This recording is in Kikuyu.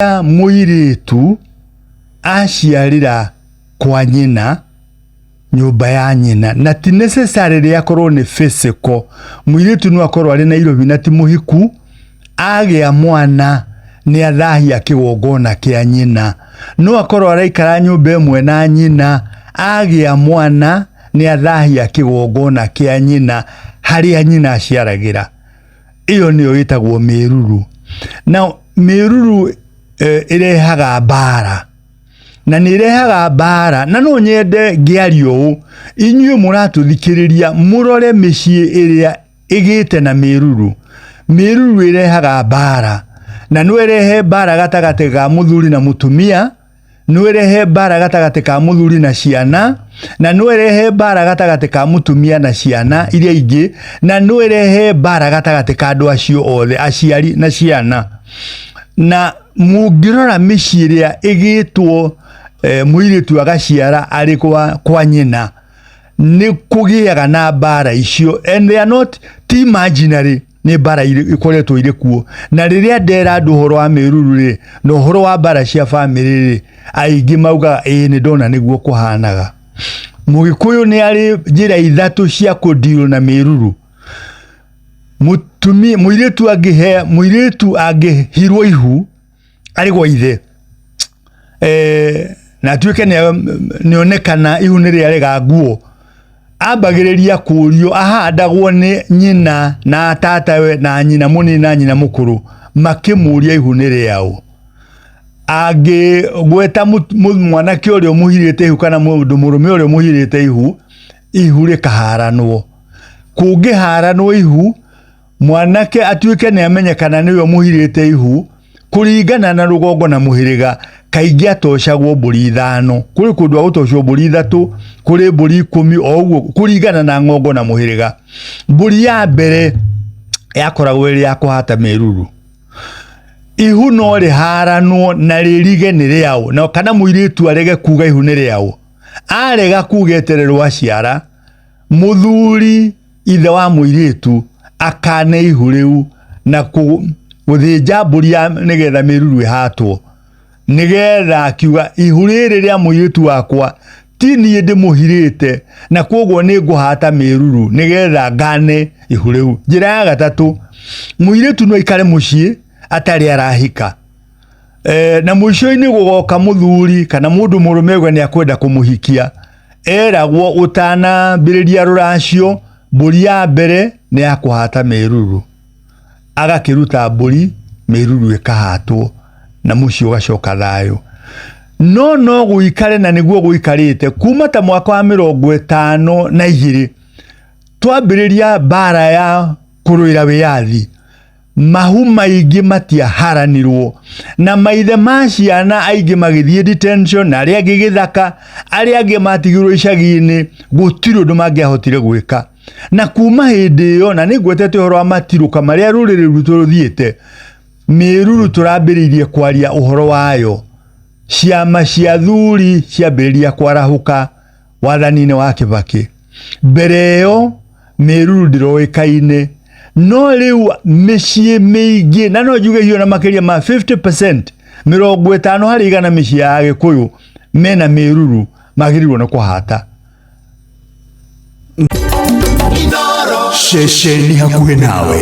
Mũirĩtu aciarĩra kwa nyina, nyũmba ya nyina, na ti necessarily akorwo nĩ physical. Mũirĩtu no akorwo arĩ Nairobi na ti mũhiku, agĩa mwana nĩ athahia kĩgongona kĩa nyina. No akorwo araikara nyũmba ĩmwe na nyina, agĩa mwana nĩ athahia kĩgongona kĩa nyina harĩa nyina aciaragĩra. Ĩyo nĩyo ĩtagwo mĩruru. Na mĩruru ĩrehaga mbara, na nĩ ĩrehaga mbara, na no nyende ngĩaria ũũ, inyuĩ mũratũthikĩrĩria mũrore mĩciĩ ĩrĩa ĩgĩte na mĩruru. Mĩruru ĩrehaga mbara, na no ĩrehe mbara gatagatĩ ga mũthuri na mũtumia, no ĩrehe mbara gatagatĩ ka mũthuri na ciana, na no ĩrehe mbara gatagatĩ ka mũtumia na ciana iria ingĩ, na no ĩrehe mbara gatagatĩ ka andũ acio othe, aciari na ciana. Na mũngĩrora mĩciĩ ĩrĩa ĩgĩtwo mũirĩtu agaciara arĩ kwa nyina, nĩ kũgĩaga na mbara icio, and they are not, ti imaginary, nĩ mbara ikoretwo irĩ kuo. Na rĩrĩa ndera andũ ũhoro wa mĩruru rĩ, na ũhoro wa mbara cia bamĩrĩ rĩ, aingĩ maugaga ĩĩ nĩ ndona nĩguo kũhanaga. Mũgĩkũyũ nĩ arĩ njĩra ithatũ cia kũ deal na mĩruru. Mũtumia, mũirĩtu angĩhe, mũirĩtu angĩhirwo ihu arĩ gwa ithe, na atuĩke nĩonekana ihu nĩ rĩarega nguo, ambagĩrĩria kũrio, ahandagwo nĩ nyina na tatawe na nyina mũnini na nyina mũkũrũ, makĩmũria ihu nĩ rĩaũ. Angĩgweta mwanake ũrĩa ũmũhirĩte ihu kana mũndũ mũrũme ũrĩa ũmũhirĩte ihu, ihu rĩkaharanwo. Kũngĩharanwo ihu, mwanake atuĩke nĩ amenyekana nĩwe ũmũhirĩte ihu, kũringana na rũgongo na mũhĩrĩga, kaingĩ atocagwo mbũri ithano. Kũrĩ kũndũ agũtocwo mbũri ithatũ, kũrĩ mbũri 10, o ũguo kũringana na ng'ongo na mũhĩrĩga. Mbũri ya mbere yakoragwo ĩrĩ ya kũhata mĩruru. Ihu no rĩharanwo na rĩrige nĩ rĩaũ, na kana mũirĩtu arege kuga ihu nĩ rĩaũ. Arega kuga etererwo aciara, mũthuri ithe wa mũirĩtu akane ihu rĩu na gũthĩnja mbũri ya nĩgetha mĩruru ĩhatwo, nĩgetha akiuga ihu rĩrĩ rĩa mũirĩtu wakwa ti niĩ ndĩmũhirĩte, na kwoguo nĩ ngũhata mĩruru nĩgetha ngane ihu rĩu. Njĩra ya gatatũ, mũirĩtu no aikare mũciĩ atarĩ arahika, na mũico-inĩ gũgoka mũthuri kana mũndũ mũrũme auga nĩ akwenda kũmũhikia, eragwo ũtanambĩrĩria rũracio, mbũri ya mbere nĩ ya kũhata mĩruru. Agakĩruta mbũri, mĩruru ĩkahatwo na mũciĩ ũgacoka thayũ. No no gũikare na nĩguo gũikarĩte kuma ta mwaka wa 52 twambĩrĩria mbara ya kũrũĩra wĩyathi, mahu maingĩ matiaharanirwo na maithe ma ciana aingĩ magĩthiĩ detention na arĩa angĩ gĩthaka, arĩa angĩ matigirwo icagi-inĩ, gũtirĩ ũndũ mangĩahotire gwĩka. Na kuma hĩndĩ ĩyo, na nĩ ngwetete ũhoro wa matirũka marĩa rũrĩrĩ rwitũ rũthiĩte, mĩruru tũrambĩrĩirie kwaria ũhoro wayo, ciama cia athuri ciambĩrĩria kwarahũka wathani-inĩ wa Kĩbakĩ. Mbere ĩyo mĩruru ndĩroĩkaine, no rĩu mĩciĩ mĩingĩ, na no njuge hihi ona makĩria ma 50%, 50% mĩciĩ ya Agĩkũyũ mena mĩruru magĩrĩirwo nĩ kũhata. Ceceni hakuhĩ nawe.